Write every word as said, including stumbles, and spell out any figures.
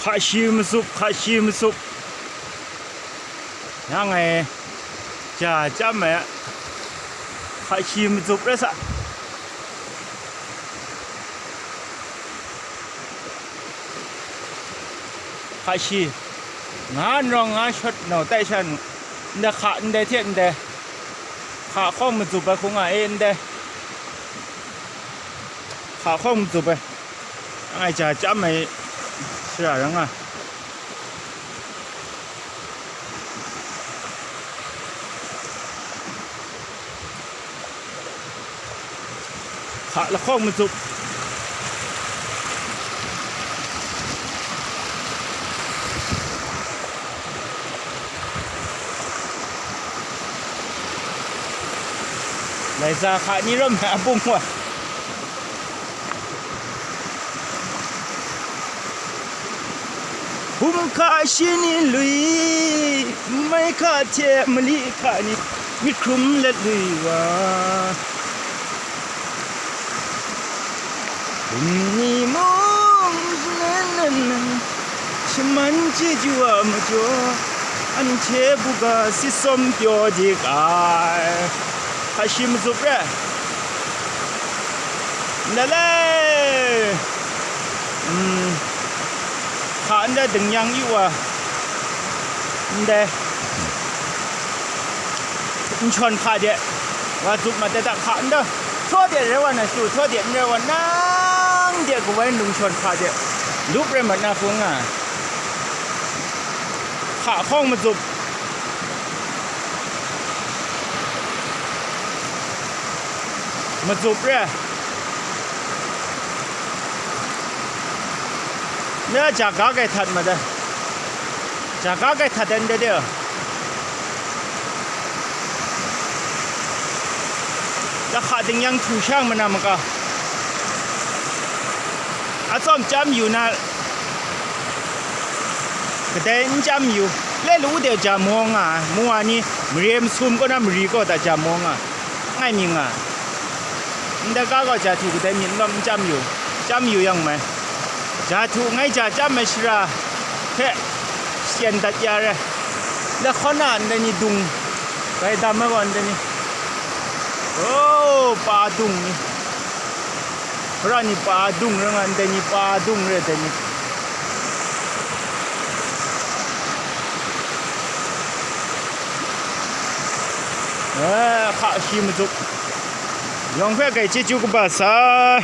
Hka shi matsup, hka shi matsup. Yang e, ja chyam ai, hka shi matsup rai sa. Hka shi, nga n rawng nga shawt nau tai sha nu, ndai hka ndai hte ndai, hka hkawng matsup ai hkung nga e ndai, hka hkawng matsup ai. Ai ja chyam ai shara rai nga. Hka lahkawng matsup. Laisa hka ni rawm ai a bung wa. Hkum hka shi ni lui, mai hka hte mali hka ni myit hkrum let lui wa. Hkum ni mung nan nan nan, shaman chyeju a majaw, anhte buga sitsawm pyaw dik ai. Hka shi matsup re. Ndai le, mm, hka nda dingyang yu wa, ndai, nshawng hka de, wa zup mat de, hka nda, htaw de rai wa na shadu, htaw de n rai wa, nang de kawai nshawng hka de, lup rai mat na hkung nga, hka hkawng matsup. Matsup re. Na ja ga gai htat ma da. Ja ga gai htat dan de de. Da hka dingyang htu shang ma na maka. Atsawm chyam yu na. Kadai n chyam yu, le lu de ja mawng nga ai, mu wa ni, mare masum kaw na mari kaw ta ja mawng nga, ngai mying nga, ndai ga gaw ja htu kadai myit lawm n chyam yu, chyam yu yang mai, ja htu ngai ja chyam ai shara hte shyen dat ya re, lahkawn na ndai ni dung, gaidam ai gaw ndai ni, o, pa dung ni. Hpara ni pa dung rai nga, ndai ni pa dung rai, dai ni. Eh, hka shi matsup. Yawng hpe grai chyeju kaba sai.